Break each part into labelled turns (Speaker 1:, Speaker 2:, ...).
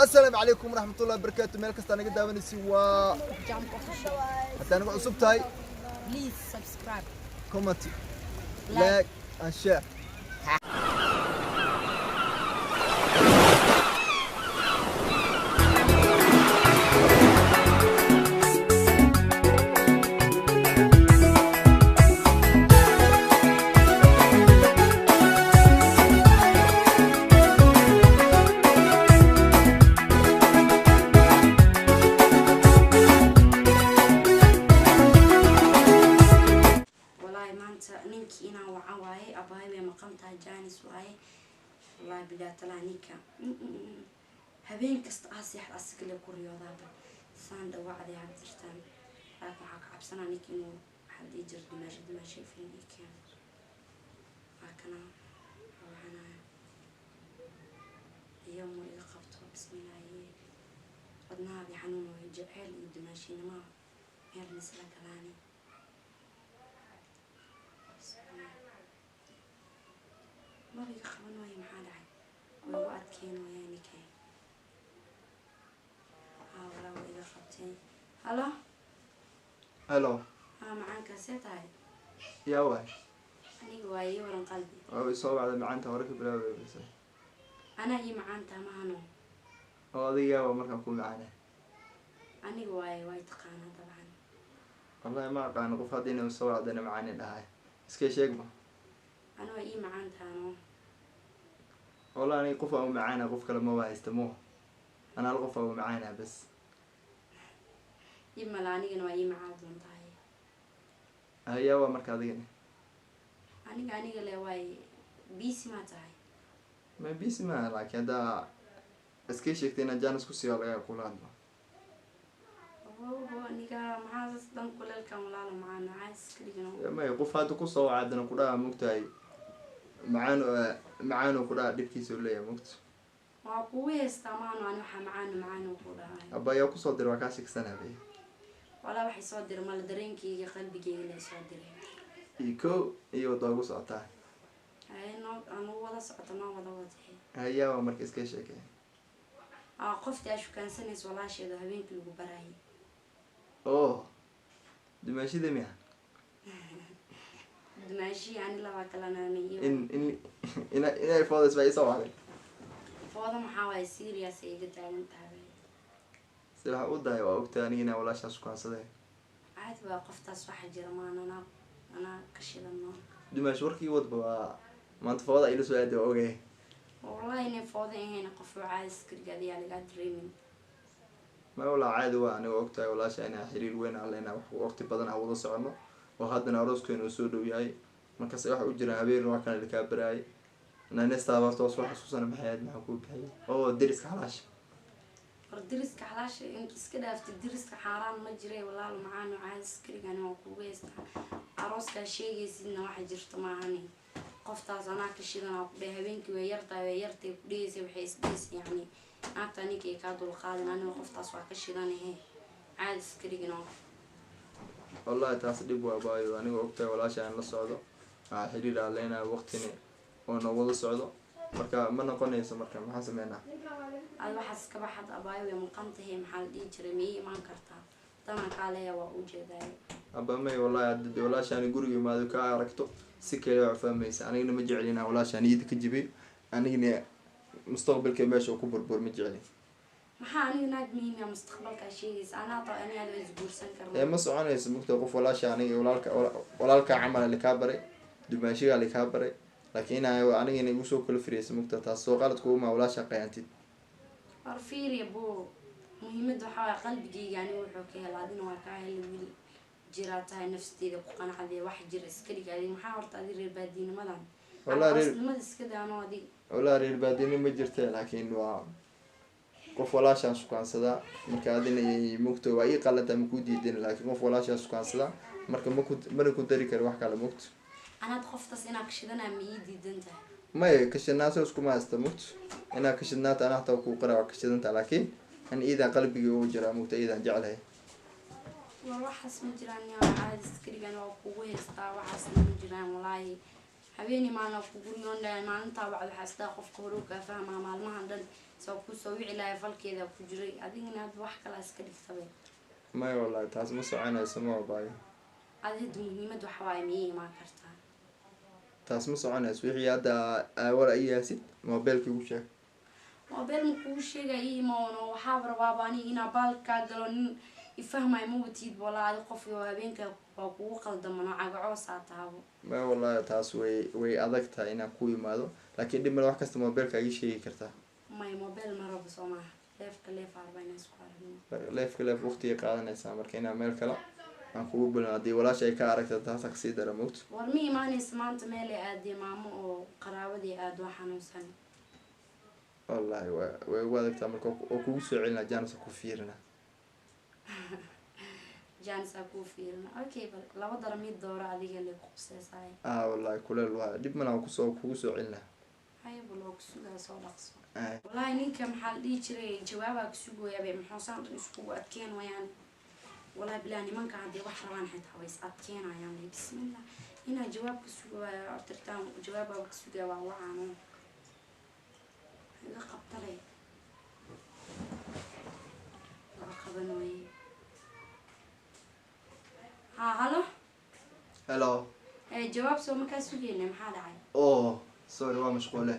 Speaker 1: Asalaamu calaykum waraxmatullahi wabarakaatu. Meel kastaa naga daawanaysi waa
Speaker 2: Jump Official.
Speaker 1: Haddaa naga cusub tahay,
Speaker 2: Please subscribe,
Speaker 1: comment,
Speaker 2: like,
Speaker 1: like and share.
Speaker 2: Walaahi maanta ninkii inaan wacan waaye. Abahay way maqan tahay, jaanis waaye. Wallaahi bilaa talaa ninka habeen kasta aa seexda asiga le ku riyoodaaba saan dhawacday had jirtaan, laakiin waxaa ka cabsanaa ninka inuu, waxaa la dhihi jira, dumaasho dumaasho filin ii keeno. Waa kana wacanaya iyo iga qabto. Bismillaahi, wadnaha bi xanuun waayo, jeceyl iyo dumaashinimo meel misla galaani. Bismillah. Maba iga qaban waayo, maxaa dhacay? Way igu adkeyn waayaan ninkay. Haa walaa, waa iga qabteen. Halo.
Speaker 1: Hello.
Speaker 2: Haa macaankaa, see tahay?
Speaker 1: Yaa waay?
Speaker 2: Aniga waa, ii waran qalbi.
Speaker 1: Waa soo wacda macaanta hore ka bilaabay bas.
Speaker 2: Anaa ii macaantaa mahano.
Speaker 1: Oo adiga yaa waa markaan ku macaana?
Speaker 2: Aniga waaye, way taqaanaa dabcan.
Speaker 1: Wallahi ma aqaano qof hadda inuu soo wacdana macaani dhahay. Iska sheegba.
Speaker 2: Ani waa ii macaantaano.
Speaker 1: Wallahi aniga qof aan u macaana qof kale maba haysta mo. Anaa hal qof aan u macaana bas.
Speaker 2: Dhib male, anigana waa ii macaan doontahay.
Speaker 1: Yaa waa marka adigana?
Speaker 2: Aniga, aniga le waay. Busy maa tahay?
Speaker 1: Ma busy maaha, laakiin haddaa iska sheegtay inaan jaanis ku siiyo laga kula hadlo.
Speaker 2: Oho, aniga maxaa saas dhan kuleelkan? Walaalo macaan, maxaa iska dhigano?
Speaker 1: May, qof hadda kusoo waca haddana ku dhaha mogtahay macaan, macaanuu ku dhaha, dhibkiisa u leeyahay mogta.
Speaker 2: Waa kugu haystaa maano, ani waxaa macaan macaan ku dhahay.
Speaker 1: Abba yaa kusoo diray? Waa kaa sheegsanaa bay.
Speaker 2: Walaa waxay soo diray mala, dareenkayga qalbigayga la soo diray.
Speaker 1: Iyo ko iyo wadda ugu socotaa.
Speaker 2: Haye, noo anu wada socota, noo wada watay.
Speaker 1: Hayaa waa marka? Iska sheekay.
Speaker 2: Aa, qoftii aa shukaansanaysa walaasheeda habeenkii lagu barayay.
Speaker 1: Oh, dumaashida miya?
Speaker 2: Dumaashihii ani labaa kalana iyo
Speaker 1: In ina inay foodays baa isoo wacday.
Speaker 2: Fooda maxaa waaye? Serious ay iga taagan tahay.
Speaker 1: Si waxa u dahay waa ogtahay aniga inaan walaashaas shukaansaday.
Speaker 2: Caadi waa qoftaas, waxa jira maan anaa anaa ka shidano.
Speaker 1: Dumaash, warkii wadba waa maanta fooda ila soo aaday, waa ogay.
Speaker 2: Wallahi inay fooda ahayn, qof oo caadi iskariga adiyaa lagaa dareemin.
Speaker 1: Ma walaa, caadi waa. Aniga ogtahay walaasha inaan xiriir weyn aan leenahay, wax waqti badan aan wada socono oo haddana arooskeenu uu soo dhow yahay. Markaas waxa u jira habeen waa kana lakaa baraayay nanestaa horta waa soo xasuusana. Maxay ahayd? Maxaa kuu bixiyay oo deriska xalaasha?
Speaker 2: War deriska xalaasha in iska dhaaftay, deriska xaaraan ma jiray. Walaal macaan oo caadi iskarigani waa kugu haystaa. Arooskaa sheegaysidna waxa jirto maahani, qoftaas anaa ka shidan ku dhahay. Habeenkii way yartahay, way yartay ku dhehaysa, waxay isdhehaysa yacni naagta ninkay kaa dulqaadin. Aniga qoftaas waa ka shidanahe, caadi iskarigino.
Speaker 1: Wallahi taas dhib waa baayo. Aniga ogtahay walaasha aan la socdo, waxaa xiriir aan leenahay, waqtina oo noo wada socdo. Marka ma noqonayso, marka maxaan sameynaa?
Speaker 2: Ad waxaas iska baxad. Abaayo way maqan tahay, maxaa la dhihi jiray, ma ii imaan kartaa? Danaan kaa leeya, waa u jeedaayo.
Speaker 1: Abba may, wallahi hadda walaasha ani guriga imaado ka aragto si kale waa fahmaysa. Anigana ma jeclin inaan walaasha niyada ka jibiyo, anigana mustaqbalka meesha uu ku burbur ma jeclin.
Speaker 2: Maxaa aniga naag muhiim ah mustaqbalkaa sheegaysa? Anaa taa ani aad isguursan karno.
Speaker 1: Ee ma soconayso mugta qof walaasha aniga walaalka walaalka camal likaa baray, dumaashigaa likaa baray, laakiin inaa anigana igu soo kala firiyaysa mugta, taas soo qalad kuuma walaasha qayaantid.
Speaker 2: War fiiriya boo, muhiimadda waxaa waaya qalbigayga aniga wuxuu ka hela, adina waa kaa helay. Wiil jiraa tahay, nafsteeda ku qanacdee, wax jira iska dhig. Adiga maxaa horta adi reer baadiinimadan?
Speaker 1: Wallahi reer
Speaker 2: Aroosnimada iska daano adig.
Speaker 1: Wallahi reer baadini ma jirta, laakiin waa qof walaashaan sukaansadaa. Marka adina mugta waa ii qalada, ma ku diidin, laakiin qof walaashaan sukaansadaa marka maku mana ku dari karo wax kale mugta.
Speaker 2: Anaad qoftaas inaa kashidanaa ma ii diidan tahay?
Speaker 1: Maya, kashidnaanta iskuma haysta mugta. Inaa kashidnaanta anaa hataa kuu qara waa kashidanta, laakiin an iidan qalbigii ugu jiraa mugta, iidan jeclahay.
Speaker 2: War waxaas ma jiraan yaa, caadi iska dhigan, waa kugu haystaa. Waxaasna ma jiraan walaahi. Habeenii maalin waa kugu riyoon dhahay, maalintaa wacd waxaa isdaa qofka hore kaa fahmaa maalmahan dhan. Soo kuu soo wici lahay falkeeda ku jiray, adigana hadda wax kalaa iska dhigtabay.
Speaker 1: Maya wallahi, taas ma soconayso, ma abaayo.
Speaker 2: Adi hadda muhiimad waxa waaye, miyay imaan kartaa?
Speaker 1: Taas ma soconayso. Wixii hadda war ay yaasid mobeelka igu sheeg.
Speaker 2: Mobeel ma kugu sheegaya, ii imoono. Waxaaba rabaaba aniga inaa baalkaa galo, nin ifahmayo ma watid. Walaa adi qof oo habeenka waa kugu qaldamano, cagacoosaa taabo.
Speaker 1: Maya wallahi, taas way adag tahay inaan ku imaado, laakiin dhib male, wax kasta mobeelka iga sheegi kartaa.
Speaker 2: Maya, mobeel ma rabo, soo maaha? Leefka leef arba inaan isku aragno.
Speaker 1: Leefka leef waqtiga qaadanaysaa, marka inaan meel kale aan kugu bilan haddii walaasha ay ka aragta, taasa kasii dara mogto.
Speaker 2: War ma imaanaysa maanta, meelay aadee maamo oo qaraabadii aad waa xanuunsan.
Speaker 1: Wallahi way ugu adagtaa, marka oo kugu soo celinaa, jaanisa ku fiirina.
Speaker 2: Jaanis aa kuu fiirina, okay. Bal laba dara mid doora, adiga le kuquseysaay.
Speaker 1: Ah wallahi, kuleel waa dhib mana, kusoo kugu soo celinaa.
Speaker 2: Haya, bal waa kusugaa, soo dhaqso. Wallahi ninka maxaa la dhihi jiray, jawaabaa kasugooyabe, muxuusaan dhan iskugu adkeen wayaan. Wallahi bilaa, nimanka haddii wax rabaan xitaa way is adkeenayaan. Bismillah, inaa jawaab ka sugaayo tirtaan, jawaabaaba ka sugaa, waa wacaano iga qabtale, waa qaban waye. Ha, halo.
Speaker 1: Hello.
Speaker 2: Jawaab soo makaa sugeyna, maxaa dhacay?
Speaker 1: Oh sorry, waa mashquule.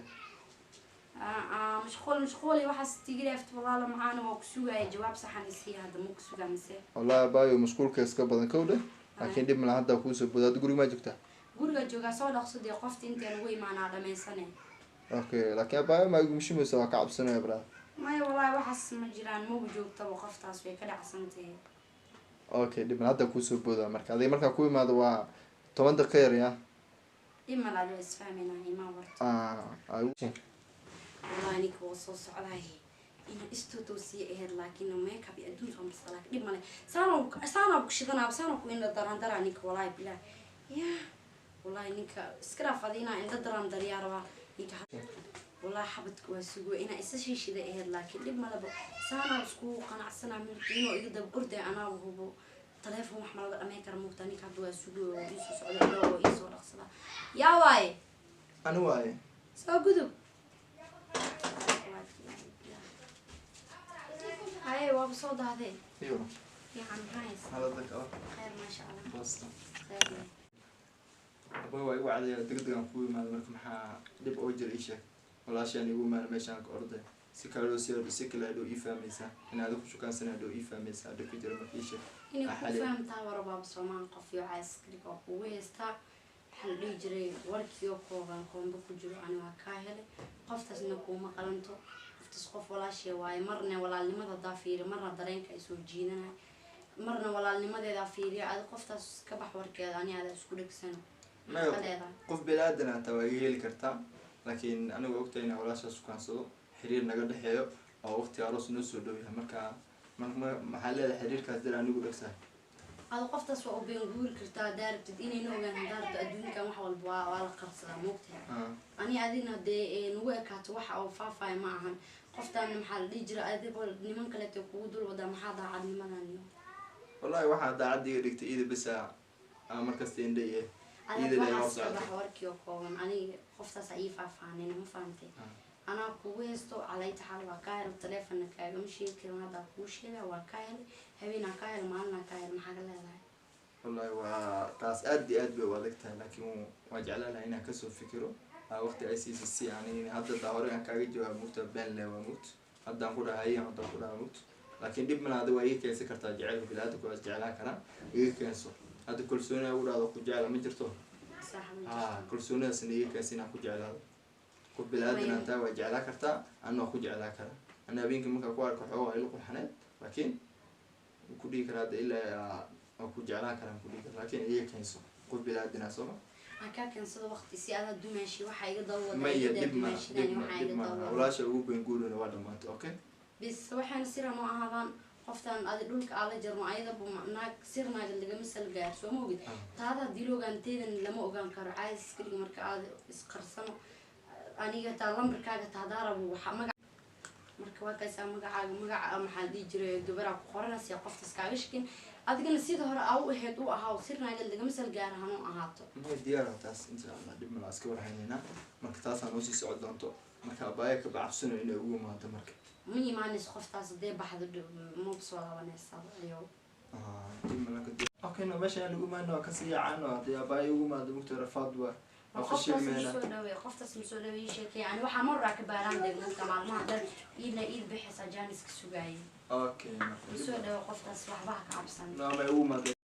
Speaker 2: Mashquul mashquuli waxaas tigiraafta, walaala maxaana waa ku sugaya, jawaab saxan isii hadda, ma ku sugaa mise?
Speaker 1: Wallahi abaayo, mashquulka iska badan kow dheh, laakiin dhib mala, hadda kuusoo booda. Hadda guriga maa joogtaa?
Speaker 2: Guriga joogaa, soo dhaqso dee, qofta intaan ugu imaanaa dhamaysane.
Speaker 1: Okay, laakiin abaayo, ma igu mushimaysa? Waa ka cabsanaya brother.
Speaker 2: Maya wallahi, waxaas ma jiraan, maba joogtaba qoftaas, way ka dhacsantahay.
Speaker 1: Okay, dhib mala, hadda kuusoo booda. Marka adiga markaa ku imaado waa 10 daqiiqa yar ya.
Speaker 2: Dhib mala, adi waa isfahmaynaa, imaa warto.
Speaker 1: Ah.
Speaker 2: Wallahi ninka waa soo socdaay, ina istotoosiye ahayd, laakiin makeup iyo adduun soo marsa, laakiin dhib male, saana saana ku shidanaaba, saana ku indha daran daraa ninka. Wallahi bilah ya, wallahi ninka iska dhaaf, adi inaa indha daran daryaa rabaa ninka. Wallahi xabadka waa sugo, inaa isa shiishida ahayd, laakiin dhib maleba, saanaa iskugu qanacsanaa inuu iga daba orday, anaaba hubo taleefon wax malaga dhamay kara mugtaa. Ninka hadda waa sugo oo iisoo socda ilaa oo iisoo dhaqsada. Yaa waaye?
Speaker 1: Ani waaye.
Speaker 2: Soo gudub. Haye, waaba soo dahdee.
Speaker 1: Iyo.
Speaker 2: Fiican, maxaa haysa?
Speaker 1: Xaaladda kala.
Speaker 2: Khayr, maasha Allah.
Speaker 1: Basta.
Speaker 2: Khayr leh.
Speaker 1: Abaa waa igu cadaya, degdeg aan kugu imaado, marka maxaa dhib oo jira ii sheeg. Walaashaan igu imaano meeshaan ka orday, si kale loo sii, si kale hadhow ii fahmaysaa in aad ku shukaansan, hadhow ii fahmaysaa dhib ka jira, marka ii sheeg.
Speaker 2: Inay ku fahamtaa warabaaba soomaan, qof iyo caaskariga oo kugu haystaa. Waxaa la dhihi jiray warkii oo kooban koombo ku jiro, ani waa kaa helay, qoftaasna kuuma qalanto. Qoftaas qof walaashee waaye, marna walaalnimada hadaa fiiri, marna dareenka ay soo jiidanay, marna walaalnimadeedaa fiiriya. Adi qoftaas ka bax warkeeda, ani adaa isku dhegsano.
Speaker 1: Maya.
Speaker 2: Maxaa leedahay?
Speaker 1: Qof bini-aadan hataa waa iga heli kartaa, laakiin anigu ogtahay inaan walaashaas sukaansado, xiriir naga dhexeeyo oo waqti aroos noo soo dhow yahay. Marka maxaa leedahay xiriirkaas dir anigu dhegsahay?
Speaker 2: Adi qoftaas waa u been guuri kartaa haddaa rabtid, inayna ogaan haddaa rabto. Adduunkan wax walba waa la qarsadaa, moogtahay? Ani adina hadee nagu ekaato waxa oo faafaya ma ahan. Qoftaana maxaa la dhihi jira, adigo niman kaleeto kugu dul wadaa, maxaa daacadnimadan iyo
Speaker 1: Wallahi waxaa daacadda iga dhigtay iida besa aa markasta indha iyo
Speaker 2: adag
Speaker 1: iida lee hor
Speaker 2: waxaas ka
Speaker 1: socota.
Speaker 2: Bax warkii oo kooban, aniga qoftaas ii faahfaanin, ma fahantay? Anaa kugu haysto calayta xaal, waa kaa helay, taleefonna kaagama sheegi karin, haddaa kuu sheega, waa kaa helay, habeenaa kaa helay, maalinaa kaa helay, maxaa ka leedahay?
Speaker 1: Wallahi waa taas, aad iyo aad bay u adag tahay, laakiin waa jeclaan lahaa inaan kasoo fikiro. Waqti ay siisa si ani hadda daa hore aan kaaga jawaab mugta, been le waa mugt, haddaan ku dhahay, haddaan ku dhaha mugt, laakiin dhib mana, hadda waa iga keensan kartaa. Jaceylka biniaadamka waa isjeclaan karaa, iga keenso. Hadda kalsooni ugu dhahdo ku jecla ma jirto.
Speaker 2: Sax ma
Speaker 1: Ha.
Speaker 2: jirto.
Speaker 1: Kalsoonidaasna iga keensa inaan ku jeclaado. Qof biniaadan hataa waa jeclaa kartaa, anna waa ku jeclaa karaa. Ana habeenkii markaa ku arko xoogaa ila qurxaneed, laakiin ku dhihi karaa hadda ilaa waa ku jeclaan karaa ku dhihi karaa, laakiin iga keenso, qof biniaadan ah sooma?
Speaker 2: Ha kaa keensado waqti si adaa dumaashi waxaa iga daba wada.
Speaker 1: Maya.
Speaker 2: Iga daa
Speaker 1: Dhib ma
Speaker 2: dumaashidani
Speaker 1: dhib ma
Speaker 2: waxaa
Speaker 1: dhib
Speaker 2: iga
Speaker 1: ma
Speaker 2: daba wada.
Speaker 1: Walaasha ugu beenguurina waa dhamaatay, okay.
Speaker 2: Bis waxaana sira noo ahaadaan, qoftaan adi dhulka aala jarno, ayadaba naag sir naaga lagama salgaar, soo ma ogid? Taada haddii la ogaan, teedan lama ogaan karo, caadis iska dhig. Marka aad isqarsano, aniga taa lambarkaaga taa rabo, waxa magac marka waa kaysaa, magacaaga magaca maxaa la dhihi jiray, gabaraa ku qoranaysa, qoftaas kaaga shakin. Adigana sida hore aa u ahayd u ahaa, sir naaga lagama salgaar hanoo ahaato.
Speaker 1: Maya, diyaara taas, insha Allah, dhib mala, iska warhaynaynaa. Marka taasaa noo sii socon doonto. Marka abaayo ka bacabsano inay ugu imaado marka.
Speaker 2: Ma imaanayso qoftaas, hadee baxdo ma soo laabanaysaa iyo.
Speaker 1: Okay, no, meesha aan lagu imaano waa kasii yaacano. Haddii abaayo ugu imaado mugta rafaad waa waa
Speaker 2: Qoftaas
Speaker 1: fashilmeena.
Speaker 2: Masoo dhaweey, qoftaas masoo dhaweey, sheekay yani waxaa mar ka baaraan degmadka maalmaha dhan iidna iid bixisa jaaniska sugaayay.
Speaker 1: Okay, marka
Speaker 2: Masoo dhaweey qoftaas, waxba ha ka cabsan.
Speaker 1: No, ma ugu imaado.